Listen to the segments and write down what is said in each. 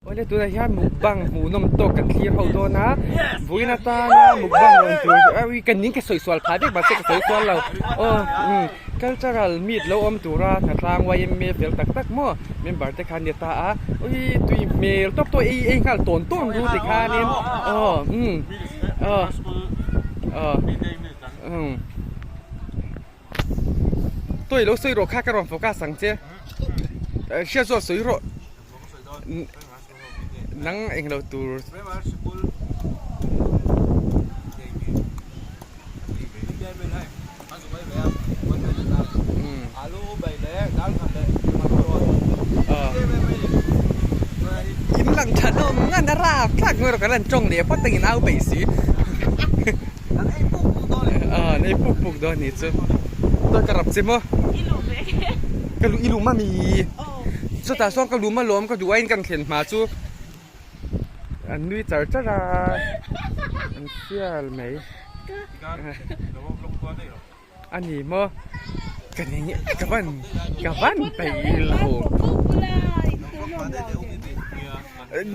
Awle tunah hian mukbang hmuhnawm tawk kan thlir ho dawn a vawiin atana mukbang rawn tur ui ka ning ka sawi sual phah vek mahse ka sawi sual lo aw umm cultural meet lo awm tura hnatlang yma fel tak tak maw member te khan ni ta a ui tui hmel tawp tawp ei ei nghal tawn tawn ru tikhanin aw umm aw aw umm. Tawi lo sawi rawh kha ka rawn focus ang che hriat zawk sawi rawh nang eng lo tur in lang tha hlawm ngan a rap thlak mai rawh kan han tawng leh phawt ang in au peih si. An ei puk puk dawn ni chu chuan ka rap che maw ka lu i lum ami chutah sawn ka lum alawm ka duh aiin kan thlen hma chu an nui char char a an fial mai a ni maw ka ning ka van ka van peih lo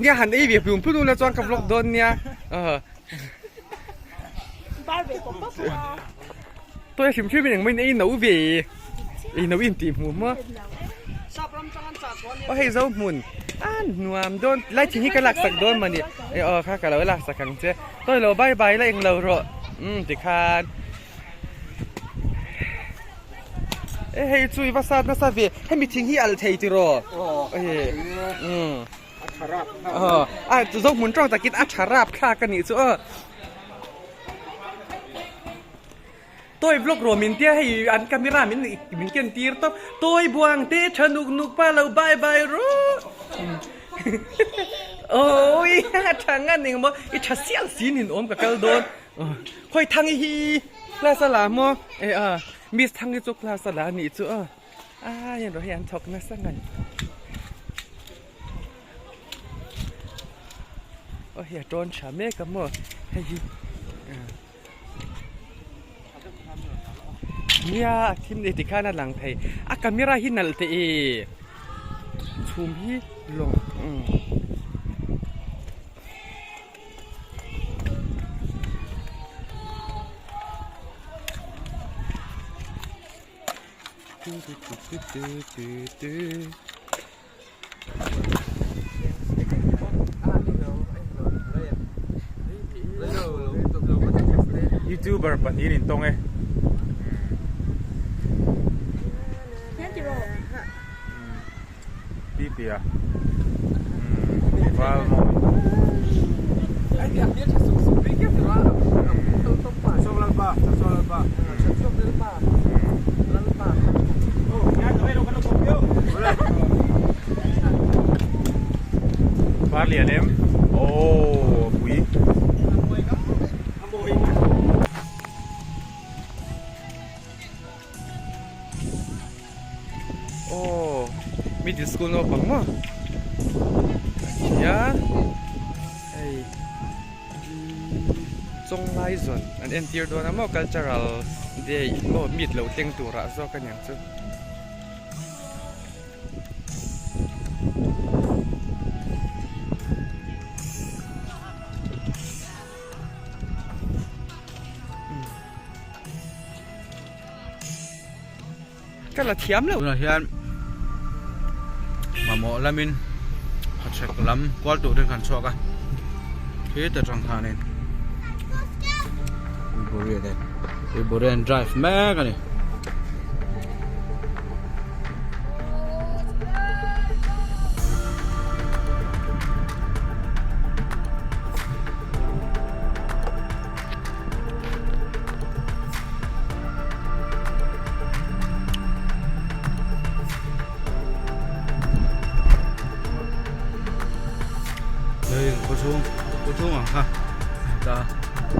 nia han ei ve hlum hlum ula chuan ka vlog dawn nia Tuai hrim hrim in engmah in ei no ve ei no in tih hmuh maw aw hei zo hmun a nuam dawn lai thing hi ka lak sak dawn mawni e aw kha ka lo lak sak ang che tawi lo bye bye la englo rawh umm tikhan e hei chu i va sat nasa ve hemi thing hi al thei tiraw umm. A zo hmun tawng takin a tha rap thlak a nih chu aw. Toy vlog rawh min tia hei an camera min min ken tir tawp toy buang te tha nuk nuk pa lo bye bye rawh. Awii a tha ngan eng maw i tha sial sin in awm ka kal dawn. Khawi thang i hi class a la maw e a miss thang hi chu class a la a nih chu aw. A heng rawh hei an thawk nasa ngan. Aw hei a tawn tha mek a maw hei hi nia a thim ni tikhan a lang thei a camera hi nalh teh e chhum hi lawng umm. Youtuber pahnih in tawng e. Pipi a. Val mawi. Var lian em. Oh, pui. Aw middle school naupang maw a hei chawnglai zawn an entir dawn a maw cultural day maw meet lo thleng turah zawk a niang chu. Ka la thiam lo. Tunah hian mamawh lamin hachhek lam kual turin kan chhuak a khita tang khanin Uiburian drive mek a ni. Hei khaw chhung khaw chhung ang kha ta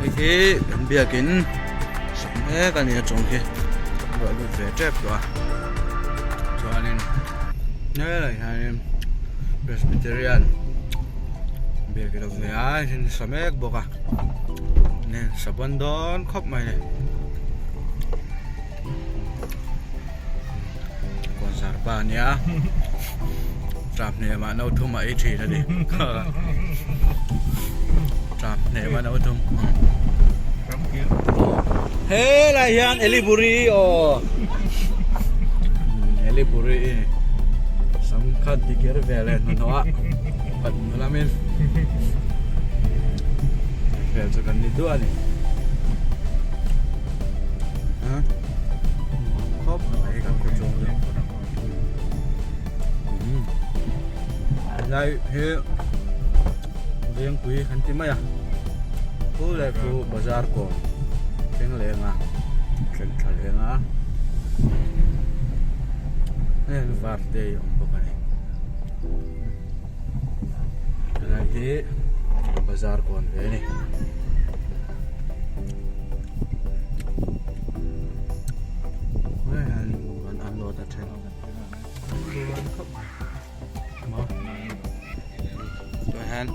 hei hi kan biakin sak mek a ni a chung khi ruah lut ve tep tawh a chuanin helai hianin Presbyterian biakin a awm ve a hei hi sa mek bawk a. Nen saban dawn khawp mai ni kawnzar pa ania Tram hnemah no thum a ei thin a ni. Tram hnemah no thum. Helai hian Eliburi aw. Eliburi i sam khat dikir ve leh hnuhnawh a pat lamin vel chu kan ni duah a ni. Nuam khawp mai kan khaw chung chu. Helai hi vengpui kan ti mai a khu leh khu bazar kawn thleng leng a thleng thla leng a heng var te a awm bawk a ni helai hi bazar kawn ve a ni. An unload a then maw tunah hian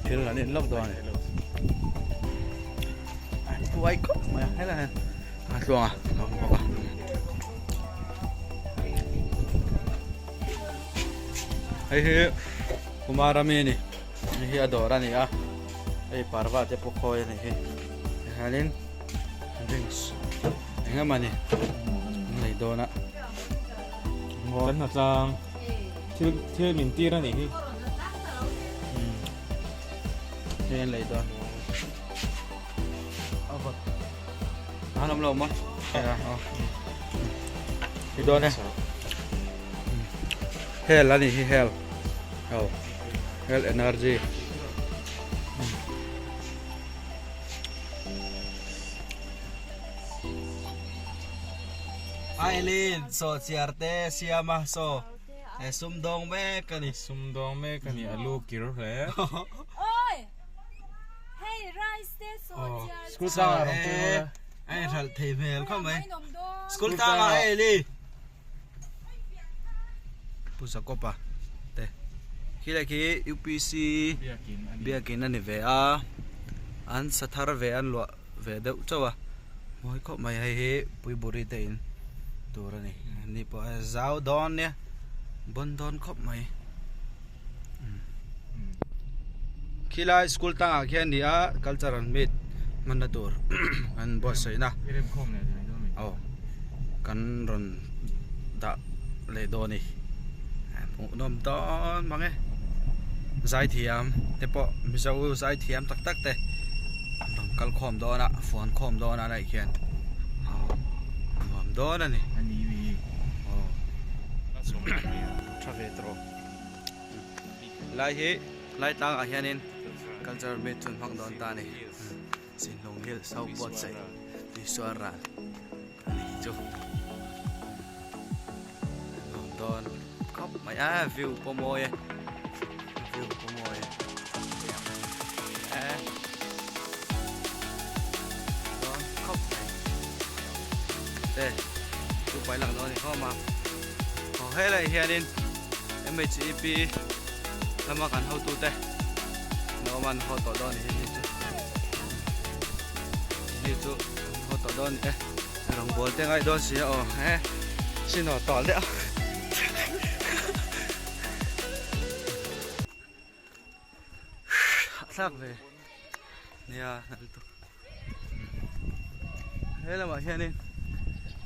thil an in lawk dawn a ni an buai khawp mai a helai hian a tluang a a awm bawk a hei hi Kumar ami a ni hei hi a dawr a ni a hei parva te pawh khawi a ni hi tihianin drinks eng emaw ni an lei dawn a kan hna tlang thil thil min tir a nih hi hei an lei dawn a vawt an awm lo maw i dawn e hel a nih hi hel aw hel energy Aileen saw chiar te siam a saw he sumdawng mek a ni. Sumdawng mek a ni a lu kir hle. Oi! Hei rice te saw chiar te. School tang ah rawn pui rawh. A inhralh thei hmel khawp mai. School tang ah Aileen. Pu Jacob-a te khi leh khi UPC biakin a ni ve a an sa thar ve an luah ve deuh chauh a mawi khawp mai hei hi Puiburi te in tur a ni ni pawh a zau dawn nia bawn dawn khawp mai khilai school tangah khian ni a cultural meet hmanna tur an buatsaihna aw kan rawn dah leh dawn a ni hmuhnawm dawn mang e zaithiam te pawh mizo zaithiam tak tak te an rawn kal khawm dawn a fuan khawm dawn a lai khian nuam dawn a ni aw tha ve tawh. Lai hi lai tlangah hianin culture meet chu an hmang dawn ta a ni Sinlung Hill South buatsaih Tuisual ral a ni chu nuam dawn khawp mai a view pawh mawi e view pawh mawi e dawn khawp mai te chu pai lang dawn a ni khawm a. Aw helai hianin MHEP lama kan hotute an awm a an haw tawh dawn a ni hei chu hei chu an haw tawh dawn a ni e rawngbawl te ngai dawn si a aw he sin aw tawh deuh a. Hahthlak ve nia lutuk he lamah hianin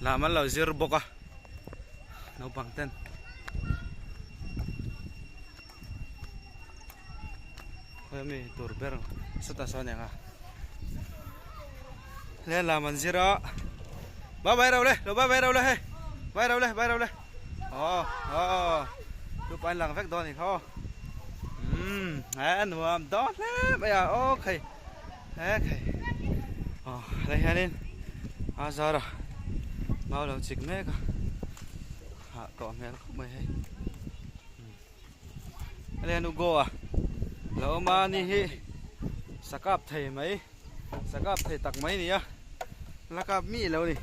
lam an lo zir bawk a naupang ten khawi ami tur ber sawtah sawn eng a he lam an zir a bye bye ro le lo bye bye ro le hei bye ro le bye ro le aw aw chu pawh an lang vek dawn a ni kha aw umm a nuam dawn hle mai a aw khai he khai aw helai hianin a zar a mau lo chik mek a hah tawh hmel khawp mai hei helai hian u goa lo awm a ni hi sakap thei mai sakap thei tak mai a ni a la kap mi lo ni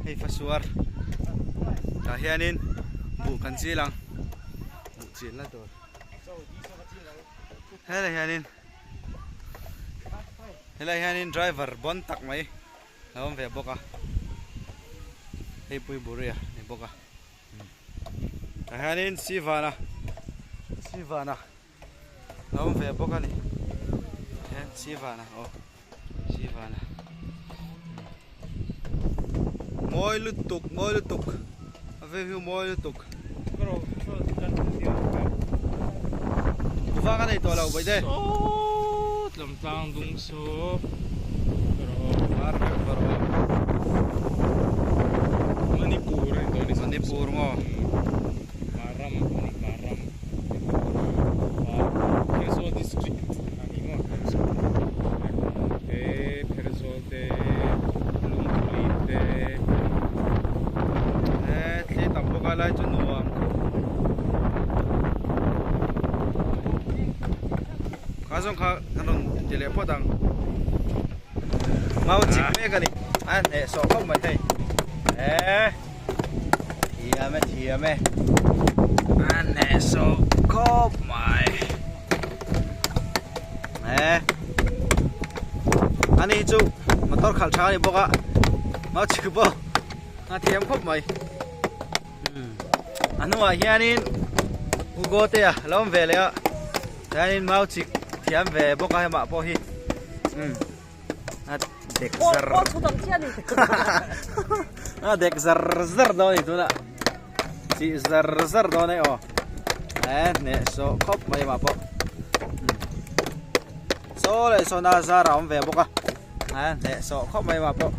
hei fasuar tah hianin buh kan chil ang buh chil na tur helai hianin helai hianin driver bawn tak mai a awm ve bawk a hei pui buri a ni bawk a. Tah hianin Sivana Sivana a awm ve bawk a ni hian Sivana aw Sivana mawi lutuk mawi lutuk a view hi mawi lutuk kuva ka nei tawh lo baihte saww tlawm tlang dung saw var vek var aw Manipur a ni tawh a ni Manipur maw Maram a ni Maram Pherzawl district a ni maw te Pherzawl te Lungthuli te e thli tam bawk a lai chu nuam khawp mai kha zawng kha kan rawn ti leh phawt ang mau chik mek a ni a hnehsawh khawp mai hei e. Thiam e thiam e a hnehsawh khawp mai e ani chu motor khalh tha a ni bawk a mau chik pawh a thiam khawp mai a hnungah hianin Hugo te a lo awm ve leh a chuanin mau chik thiam ve bawk a hemah pawh hi umm. A dek zar a dek zar zar dawn a ni tunah chih zar zar dawn e aw e hneh sawh khawp mai mah pawh saw leh sawn a zar a awm ve bawk a a hneh sawh khawp mai mah pawh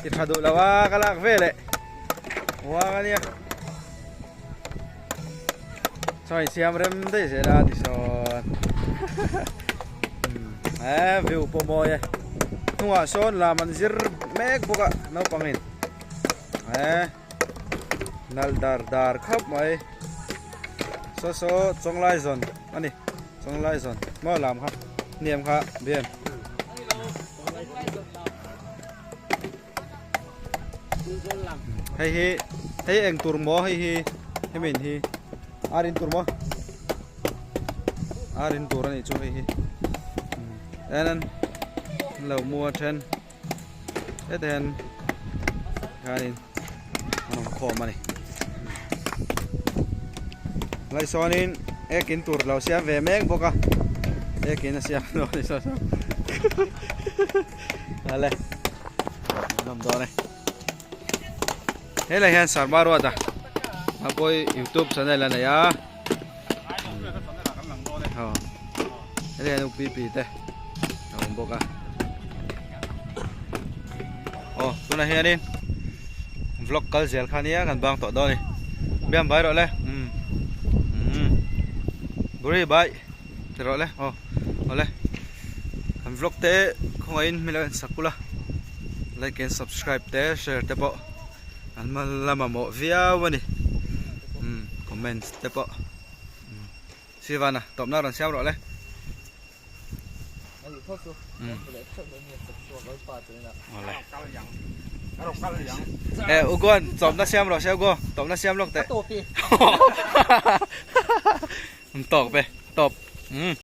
ti tha duh lo a ka lak ve leh uang a nia Saw insiam rem daih zel a tisawn he view pawh mawi e hnungah sawn lam an zir mek bawk a naupang in he nalh dar dar khawp mai saw saw chawnglai zawn a ni chawnglai zawn maw lam kha hniam kha bian. Hei hi hei eng tur maw hei hi hemi in hi ar in tur maw ar in tur a nih chu hei hi en an lo mu a then hetah hian hianin an awm khawm a ni lai sawnin ek in tur lo siam ve mek bawk a ek in a siam dawn a ni saw saw. Ale nawm dawn e helai hian Sarma ruat a a pawi youtube channel a nei a aw helai hian up te a awm bawk a aw tunah hianin vlog kal zel kha nia kan bang tawh dawn a ni biam bai rawh le umm umm buri bai ti rawh le aw awle. Kan vlog te khawngaihin hmel a sak ula like and subscribe te share te pawh an la mamawh viau a ni umm comments te pawh umm Sivana tawpna rawn siam rawh le umm awle e Uguan tawpna siam rawh se Ugo tawpna siam lawk teh tawp pe tawp umm.